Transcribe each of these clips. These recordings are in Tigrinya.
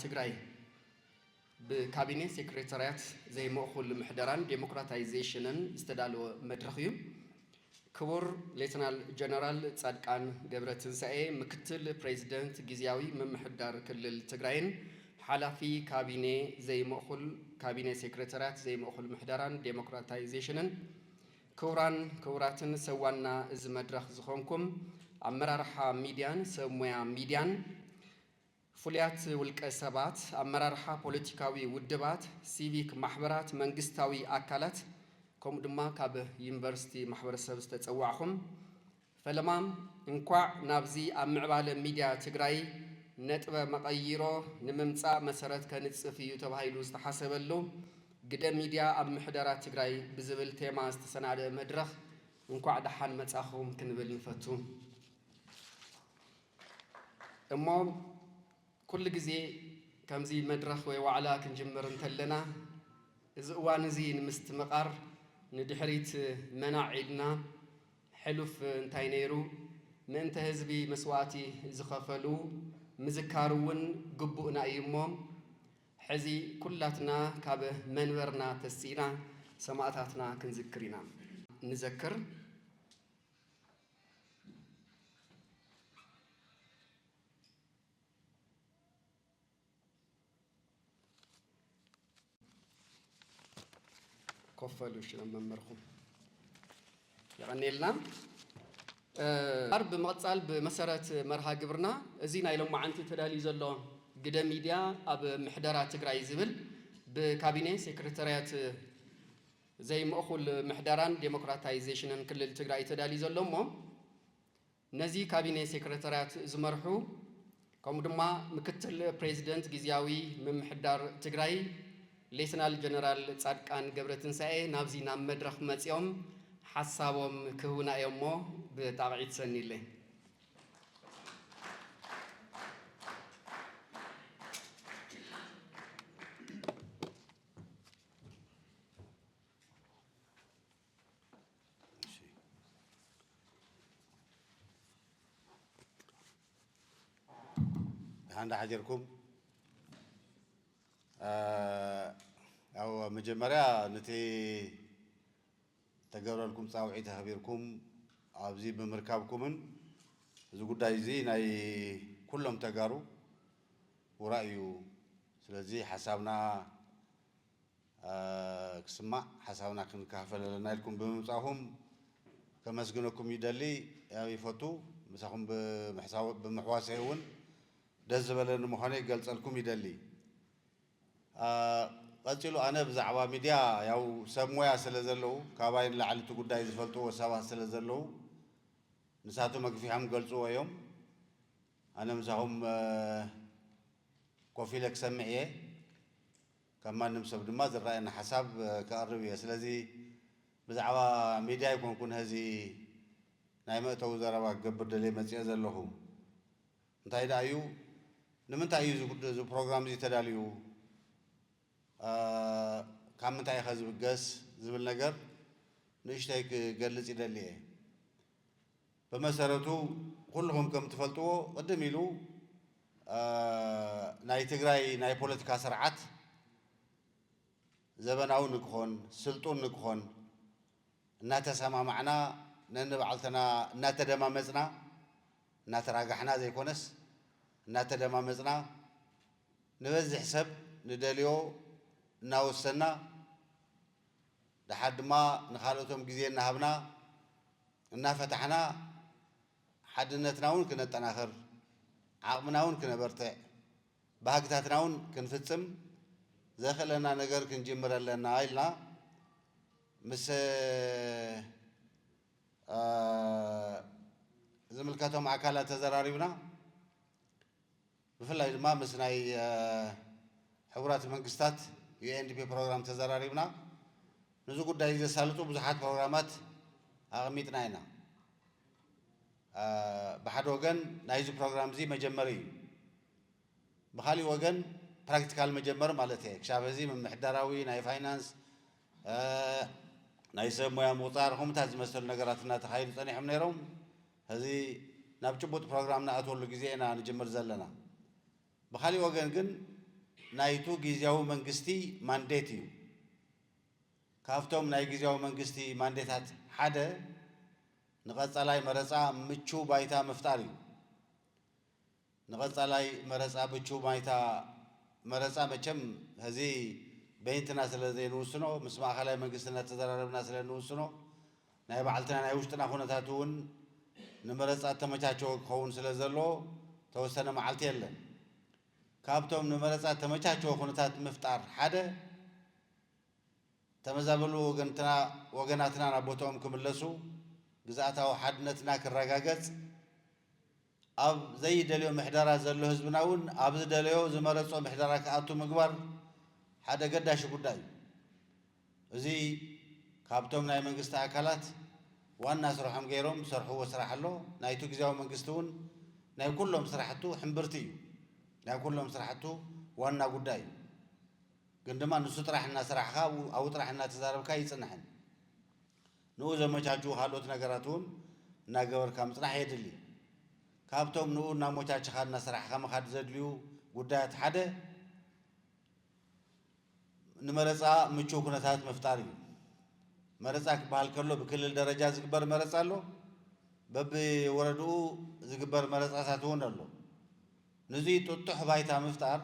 ትግራይ ብካቢኔ ሴክሬታርያት ዘይምእኹል ምሕደራን ዴሞክራታይዜሽንን ዝተዳለወ መድረኽ እዩ። ክቡር ሌተናል ጀነራል ጻድቃን ገብረትንሳኤ፣ ምክትል ፕሬዚደንት ግዝያዊ ምምሕዳር ክልል ትግራይን ሓላፊ ካቢኔ ዘይምእኹል፣ ካቢኔ ሴክሬታርያት ዘይምእኹል ምሕደራን ዴሞክራታይዜሽንን፣ ክቡራን ክቡራትን ሰብ ዋና እዚ መድረኽ ዝኾንኩም ኣመራርሓ ሚድያን ሰብ ሞያ ሚድያን፣ ፍሉያት ውልቀ ሰባት፣ ኣመራርሓ ፖለቲካዊ ውድባት፣ ሲቪክ ማሕበራት፣ መንግስታዊ ኣካላት፣ ከምኡ ድማ ካብ ዩኒቨርሲቲ ማሕበረሰብ ዝተጸዋዕኹም፣ ፈለማ እንኳዕ ናብዚ ኣብ ምዕባለ ሚድያ ትግራይ ነጥበ መቐይሮ ንምምጻእ መሰረት ከንጽፍ እዩ ተባሂሉ ዝተሓሰበሉ ግደ ሚድያ ኣብ ምሕደራ ትግራይ ብዝብል ቴማ ዝተሰናደአ መድረኽ እንኳዕ ደሓን መጻኹም ክንብል ንፈቱ። እሞ ኩሉ ግዜ ከምዚ መድረኽ ወይ ዋዕላ ክንጅምር እንተለና፣ እዚ እዋን እዚ ንምስትምቓር ንድሕሪት መናዕ ኢልና፣ ሕሉፍ እንታይ ነይሩ፣ ምእንተ ህዝቢ መስዋእቲ ዝኸፈሉ ምዝካር እውን ግቡእና እዩ እሞ፣ ሕዚ ኩላትና ካብ መንበርና ተሲእና ሰማእታትና ክንዝክር ኢና። ንዘክር። ኮፍ በሉ እሺ፣ ናብ መምህርኩም። የቐኔልና። እ፣ ኣር ብምቕጻል ብመሰረት መርሃ ግብርና፣ እዚ ናይ ሎማዓንቲ ተዳልዩ ዘሎ ግደ ሚድያ ኣብ ምሕደራ ትግራይ ዝብል ብካቢኔ ሴክሬታርያት ዘይምእኹል ምሕደራን ዴሞክራታይዜሽንን ክልል ትግራይ ተዳልዩ ዘሎ እሞ፣ ነዚ ካቢኔ ሴክሬታርያት ዝመርሑ፣ ከምኡ ድማ ምክትል ፕሬዚደንት ግዝያዊ ምምሕዳር ትግራይ ሌተናል ጀነራል ጻድቃን ገብረትንሳኤ ናብዚ ናብ መድረኽ መጺኦም ሓሳቦም ክህቡና እዮም እሞ ብጣቕዒት ሰኒለይ። እሺ። ደሓን ዶ ሓዲርኩም? እ፣ ያው መጀመርያ ነቲ ተገብረልኩም ጻውዒት ኣኽቢርኩም ኣብዚ ብምርካብኩምን፣ እዚ ጉዳይ እዚ ናይ ኩሎም ተጋሩ ውራይ እዩ። ስለዚ ሓሳብና እ፣ ክስማዕ፣ ሓሳብና ክንከፋፈል ኣለና ኢልኩም ብምምጻእኩም ከመስግነኩም ይደሊ። ያው ይፈቱ፣ ምሳኹም ብምሕሳው-፣ ብምሕዋሰይ እውን ደስ ዝበለኒ ምዃነይ ክገልጸልኩም ይደሊ። እ፣ ቀጺሉ ኣነ ብዛዕባ ሚድያ ያው ሰብ ሞያ ስለ ዘለዉ፣ ካባይ ንላዕሊ እቲ ጉዳይ ዝፈልጥዎ ሰባት ስለ ዘለዉ፣ ንሳቶም ኣግፊሖም ክገልጽዎ እዮም። ኣነ ምሳኹም፣ እ፣ ኮፍ ኢለ ክሰምዕ እየ። ካብ ማንም ሰብ ድማ ዝረኣየኒ ሓሳብ፣ እ፣ ከቕርብ እየ። ስለዚ ብዛዕባ ሚድያ ኣይኮንኩን ሀዚ ናይ መእተዊ ዘረባ ክገብር ደልየ መፅየ ዘለኹ። እንታይ ደኣ እዩ፣ ንምንታይ እዩ እዚ ጉድ-፣ እዚ ፕሮግራም እዚ ተዳልዩ? እ፣ ካብ ምንታይ ከ ዝብገስ ዝብል ነገር ንእሽተይ ክገልጽ ይደሊ እየ። ብመሰረቱ ኩልኹም ከም ትፈልጥዎ ቅድም ኢሉ፣ እ፣ ናይ ትግራይ ናይ ፖለቲካ ስርዓት ዘበናዊ ንክኾን፣ ስልጡን ንክኾን እናተሰማማዕና ነንባዕልትና እናተደማመጽና፣ እናተራጋሕና ዘይኮነስ እናተደማመጽና፣ ንበዝሕ ሰብ ንደልዮ እናወሰና፣ ደሓር ድማ ንኻልኦቶም ግዜ እናሃብና፣ እናፈታሕና፣ ሓድነትና እውን ክነጠናኽር፣ ዓቕምና እውን ክነበርትዕ፣ ባህግታትና እውን ክንፍጽም ዘኽእለና ነገር ክንጅምር ኣለና ኢልና ምስ፣ እ፣ ዝምልከቶም ኣካላት ተዘራሪብና። ብፍላይ ድማ ምስ ናይ፣ እ፣ ሕቡራት መንግስታት ዩ ኤን ዲ ፒ ፕሮግራም ተዘራሪብና። ነዚ ጉዳይ ዘሳልጡ ብዙሓት ፕሮግራማት ኣቐሚጥና ኢና። እ፣ ብሓደ ወገን ናይዚ ፕሮግራም እዚ መጀመሪ እዩ። ብኻሊእ ወገን ፕራክቲካል መጀመሪ ማለት እየ። ክሻብ ሕዚ ምምሕዳራዊ፣ ናይ ፋይናንስ፣ እ፣ ናይ ሰብ ሞያ ምቑፃር፣ ከምኡታት ዝመሰሉ ነገራት እናተኻየዱ ፀኒሖም ነይሮም። ሕዚ ናብ ጭቡጥ ፕሮግራም ንኣትወሉ ግዜ ኢና ንጅምር ዘለና። ብኻሊእ ወገን ግን ናይቱ ግዝያዊ መንግስቲ ማንዴት እዩ። ካብቶም ናይ ግዝያዊ መንግስቲ ማንዴታት ሓደ ንቐጻላይ መረጻ ምቹው ባይታ ምፍጣር እዩ። ንቐጻላይ መረጻ ምቹው ባይታ፣ መረጻ መቸም ሕዚ በይንትና ስለ ዘይንውስኖ፣ ምስ ማእኸላይ መንግስቲ እናተዘራረብና ስለ እንውስኖ፣ ናይ ባዕልትና ናይ ውሽጥና ኩነታት እውን ንመረጻ እተመቻቸወ ክኸውን ስለ ዘለዎ፣ ተወሰነ መዓልቲ የለን። ካብቶም ንመረጻ እተመቻቸወ ኩነታት ምፍጣር ሓደ፣ ተመዛበሉ ወገንትና፣ ወገናትና ናብ ቦታኦም ክምለሱ፣ ግዝኣታዊ ሓድነትና ክረጋገጽ፣ ኣብ ዘይደልዮ ምሕደራ ዘሎ ህዝብና እውን ኣብ ዝደለዮ ዝመረጾ ምሕደራ ክኣቱ ምግባር ሓደ ገዳሺ ጉዳይ እዩ። እዚ ካብቶም ናይ መንግስቲ ኣካላት ዋና ስርሖም ገይሮም ዝሰርሕዎ ስራሕ ኣሎ። ናይቱ ግዝያዊ መንግስቲ እውን ናይ ኩሎም ስራሕቱ ሕምብርቲ እዩ። ናይ ኩሎም ስራሕቱ ዋና ጉዳይ እዩ። ግን ድማ ንሱ ጥራሕ እናሰራሕካ፣ ኣብኡ፣ ኣብኡ ጥራሕ እናተዛረብካ ኣይጽንሕን። ንኡ ዘመቻችዉ ካልኦት ነገራት እውን እናገበርካ ምጽናሕ የድሊ። ካብቶም ንኡ እናሞቻችኻ እናሰራሕካ ምኻድ ዘድልዩ ጉዳያት ሓደ ንመረጻ ምቹው ኩነታት ምፍጣር እዩ። መረጻ ክበሃል ከሎ ብክልል ደረጃ ዝግበር መረጻ ኣሎ፣ በብወረድኡ ዝግበር መረጻታት እውን ኣሎ። ንዙይ ጥጡሕ ባይታ ምፍጣር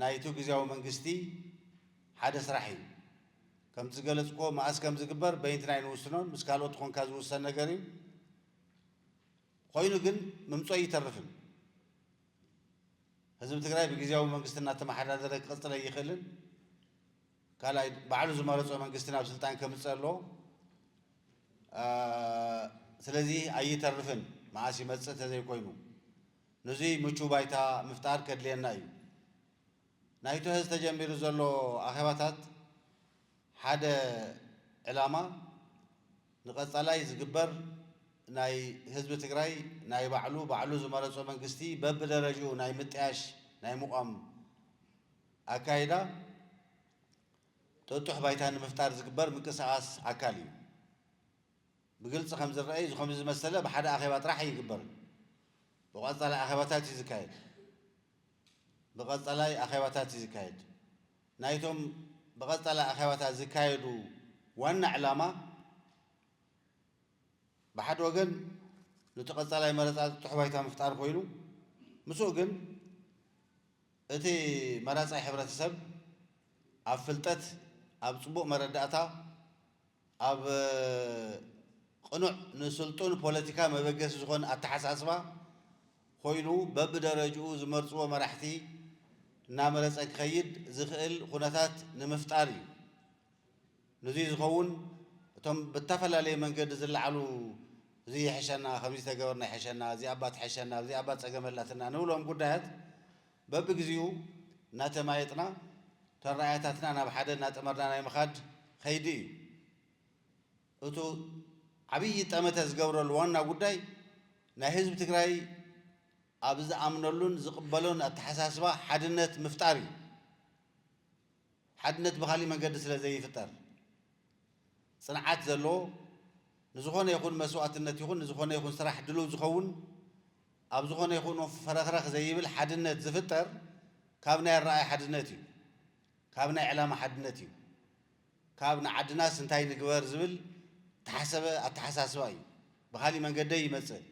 ናይቱ ግዝያዊ መንግስቲ ሓደ ስራሕ እዩ። ከምቲ ዝገለጽኩዎ መኣስ ከም ዝግበር በይንትና ኣይንውስኖን፣ ምስ ካልኦት ኮንካ ዝውሰን ነገር እዩ። ኮይኑ ግን ምምጾ ኣይተርፍን። ህዝቢ ትግራይ ብግዝያዊ መንግስቲ እናተመሓዳደረ ክቕጽል ኣይኽእልን። ካልኣይ ባዕሉ ዝመረጾ መንግስቲ ናብ ስልጣን ከምጽእ ኣለዎ። አ፣ ስለዚ ኣይተርፍን መዓስ ይመጽእ እንተዘይኮይኑ። ንዙይ ምቹው ባይታ ምፍጣር ከድልየና እዩ። ናይቱ ሕዚ ተጀሚሩ ዘሎ ኣኼባታት ሓደ ዕላማ ንቐጻላይ ዝግበር ናይ ህዝቢ ትግራይ ናይ ባዕሉ፣ ባዕሉ ዝመረጾ መንግስቲ በብደረጅኡ ናይ ምጥያሽ ናይ ምቋም ኣካይዳ ጥጡሕ ባይታ ንምፍጣር ዝግበር ምንቅስቓስ ኣካል እዩ። ብግልጺ ከም ዝረኣይ፣ እዚ ከምዚ ዝመሰለ ብሓደ ኣኼባ ጥራሕ ኣይግበርን። ብቐጻላይ ኣኼባታት እዩ ዝካየድ። ብቐጻላይ ኣኼባታት እዩ ዝካየድ። ናይቶም ብቐጻላይ ኣኼባታት ዝካየዱ ዋና ዕላማ፣ ብሓደ ወገን፣ ነቲ ቀጻላይ መረጻ ጥጡሕ ባይታ ምፍጣር ኮይኑ፣ ምስኡ ግን፣ እቲ መራጻይ ሕብረተሰብ ኣብ ፍልጠት፣ ኣብ ጽቡቕ መረዳእታ፣ ኣብ ቅኑዕ ንስልጡን ፖለቲካ መበገሲ ዝኾን ኣተሓሳስባ ኮይኑ፣ በብደረጅኡ ዝመርጽዎ መራሕቲ እናመረጸ ክኸይድ ዝኽእል ኩነታት ንምፍጣር እዩ። ንዙይ ዝኸውን፣ እቶም ብተፈላለየ መንገዲ ዝለዓሉ፣ "እዚ ይሕሸና፣ ከምዚ ተገበርና ይሕሸና፣ እዚኣ እባ ትሕሸና፣ እዚኣ እባ ጸገም ኣላትና" ንብሎም ጉዳያት በብግዜኡ እናተማየጥና፣ ተረኣያታትና ናብ ሓደ እናጠመርና ናይ ምኻድ ኸይዲ እዩ። እቱ ዓብዪ ጠመተ ዝገብረሉ ዋና ጉዳይ፣ ናይ ህዝቢ ትግራይ ኣብ ዝኣምነሉን ዝቕበሎን ኣተሓሳስባ ሓድነት ምፍጣር እዩ። ሓድነት ብኻሊእ መንገዲ ስለ ዘይፍጠር፣ ጽንዓት ዘለዎ፣ ንዝኾነ ይኹን መስዋእትነት ይኹን ንዝኾነ ይኹን ስራሕ ድሉው ዝኸውን፣ ኣብ ዝኾነ ይኹን ወፍ ፈረኽረኽ ዘይብል ሓድነት ዝፍጠር ካብ ናይ ኣረኣእያ ሓድነት እዩ። ካብ ናይ ዕላማ ሓድነት እዩ። ካብ ንዓድናስ እንታይ ንግበር ዝብል ተሓሰበ ኣተሓሳስባ እዩ። ብኻሊእ መንገዲ ኣይመጽእን።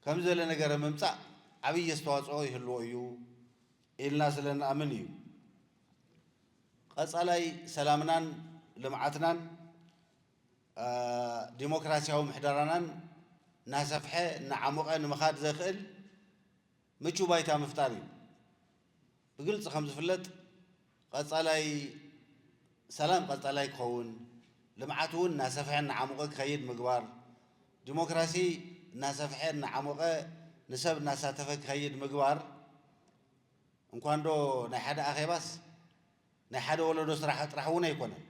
ከምዚ ዝበለ ነገር ኣብ ምምጻእ ዓብዪ ኣስተዋጽኦ ይህልዎ እዩ ኢልና ስለ ንኣምን እዩ። ቀጻላይ ሰላምናን ልምዓትናን፣ አ፣ ዲሞክራሲያዊ ምሕደራናን እናሰፍሐ እናዓሞቐ ንምኻድ ዘኽእል ምቹው ባይታ ምፍጣር እዩ። ብግልጺ ከም ዝፍለጥ፣ ቀጻላይ ሰላም ቀጻላይ ክኸውን፣ ልምዓት እውን እናሰፍሐ እናዓሞቐ ክኸይድ ምግባር፣ ዲሞክራሲ እናሰፍሐ እናዓሞቐ ንሰብ እናሳተፈ ክኸይድ ምግባር፣ እንኳንዶ ናይ ሓደ ኣኼባስ ናይ ሓደ ወለዶ ስራሕ ጥራሕ እውን ኣይኮነን።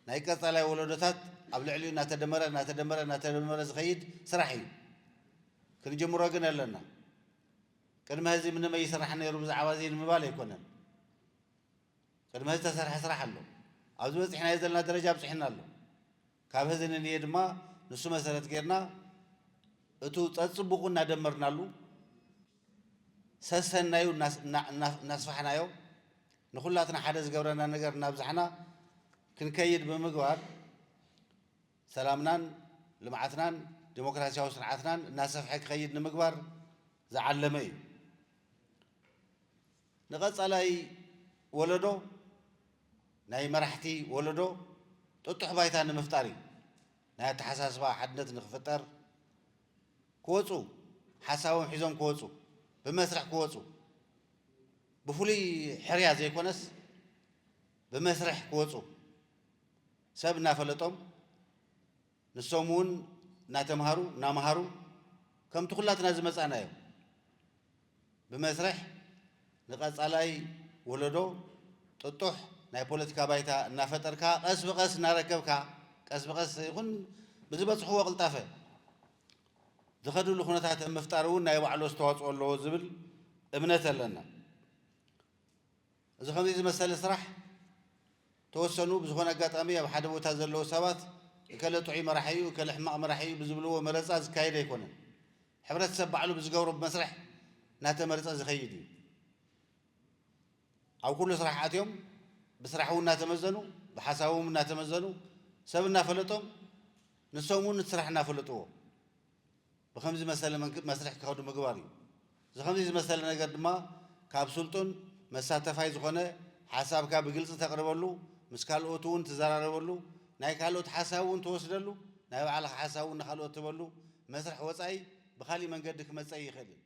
ናይ ቀጻላይ ወለዶታት ኣብ ልዕሊኡ እናተደመረ፣ እናተደመረ፣ እናተደመረ ዝኸይድ ስራሕ እዩ። ክንጅምሮ ግን ኣለና። ቅድሚ ሕዚ ምንም ኣይስራሕ ነይሩ ብዛዕባ እዚ ንምባል ኣይኮነን። ቅድሚ ሕዚ ዝተሰርሐ ስራሕ ኣሎ። ኣብዚ በፂሕናዮ ዘለና ደረጃ ኣብፂሕና ኣሎ። ካብ ሕዚ ንንየ ድማ ንሱ መሰረት ጌርና እቱ ጸጽቡቑ እናደመርናሉ፣ ሰሰናዩ እናስ- እና- እና- እናስፋሕናዮ ንኹላትና ሓደ ዝገብረና ነገር እናብዛሕና ክንከይድ ብምግባር ሰላምናን ልምዓትናን ዲሞክራሲያዊ ስርዓትናን እናሰፍሐ ክኸይድ ንምግባር ዝዓለመ እዩ። ንቐጻላይ ወለዶ ናይ መራሕቲ ወለዶ ጥጡሕ ባይታ ንምፍጣር እዩ። ናይ ኣተሓሳስባ ሓድነት ንክፍጠር ክወፁ ሓሳቦም ሒዞም ክወፁ ብመስርሕ ክወፁ ብፍሉይ ሕርያ ዘይኮነስ ብመስርሕ ክወፁ ሰብ እናፈለጦም ንሶም እውን እናተምሃሩ እናምሃሩ ከምቲ ኩላትና ዝመፃእናዮ ብመስርሕ ንቐፃላይ ወለዶ ጥጡሕ ናይ ፖለቲካ ባይታ እናፈጠርካ ቀስ ብቐስ እናረከብካ ቀስ ብቐስ ይኹን ብዝበፅሕዎ ቅልጣፈ ዝኸድሉ ኩነታት ምፍጣር እውን ናይ ባዕሉ ኣስተዋፅኦ ኣለዎ ዝብል እምነት ኣለና። እዚ ከምዚ ዝመሰለ ስራሕ ተወሰኑ ብዝኾነ ኣጋጣሚ ኣብ ሓደ ቦታ ዘለዉ ሰባት እከለ ጥዑይ መራሒ እዩ እከለ ሕማቕ መራሒ እዩ ብዝብልዎ መረፃ ዝካየድ ኣይኮነን። ሕብረተሰብ ባዕሉ ብዝገብሮ ብመስርሕ እናተመረፀ ዝኸይድ እዩ። ኣብ ኩሉ ስራሕ ኣትዮም ብስራሕ እውን እናተመዘኑ ብሓሳቦም እናተመዘኑ ሰብ እናፈለጦም ንሶም እውን እቲ ስራሕ እናፈለጥዎ ብኸምዚ መሰለ መስርሕ ክኸዱ ምግባር እዩ። እዚ ከምዚ ዝመሰለ ነገር ድማ ካብ ስልጡን መሳተፋይ ዝኾነ ሓሳብካ ብግልፂ ተቕርበሉ፣ ምስ ካልኦት እውን ትዘራረበሉ፣ ናይ ካልኦት ሓሳብ እውን ትወስደሉ፣ ናይ ባዕልኻ ሓሳብ እውን ንካልኦት ትበሉ መስርሕ ወፃኢ ብካሊእ መንገዲ ክመፀ ይኽእል እዩ።